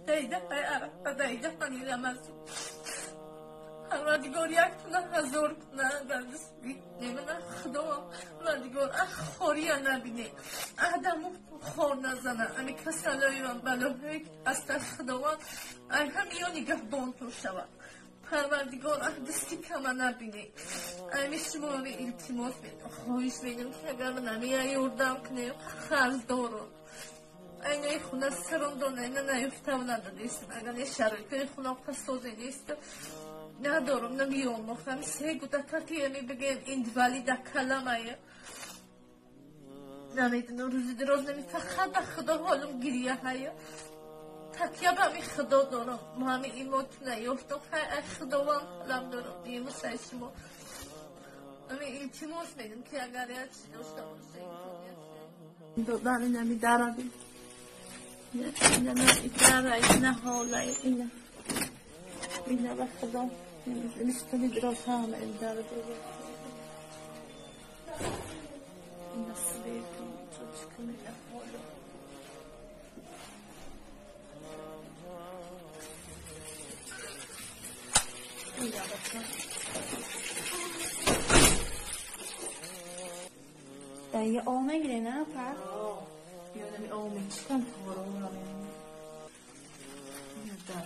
Даида арафа, даида ҳани Рамазон. Парвардигор як куна ҳазор куна дар дасти немана Худо Парвардигор ах хория набине, адаму хор назана, ами касалои балоҳое аз Худованд ай ҳамиё нигаҳбонтон шавад. Парвардигор ах дасти кама набине. Ами шумо ами илтимос медам, хоҳиш медам ки агар ман ами ёрдам кунем, қарз дорам. Айнаи хуна саром дона, айна наёфтав нададистам. Агар не шароитои хуна пасозе нест, надорам, намеомӯхтам. Се гудакаки ами бигем инвалида каламая. Намедонам, рӯзи дароз нами фақат ба Худо ҳолам гирия ҳая. Такя ба ами Худо дорам. Ма ами имот наёфтам. Хай ай Худованд талаб дорам. Имусай шумо. Ами илтимос медам ки агар як чиз дошта боша имконият. Додан инами дараби. Ина дара, ина ҳола, ина. Ина ба Худо. Мистони дароз ҳама ин дара дора. Ина свет, чучкам ина ҳола. Ина ба Худо. Я об мегире, на па? Ёдами об мечикам, творогро мемонам. Ина дар.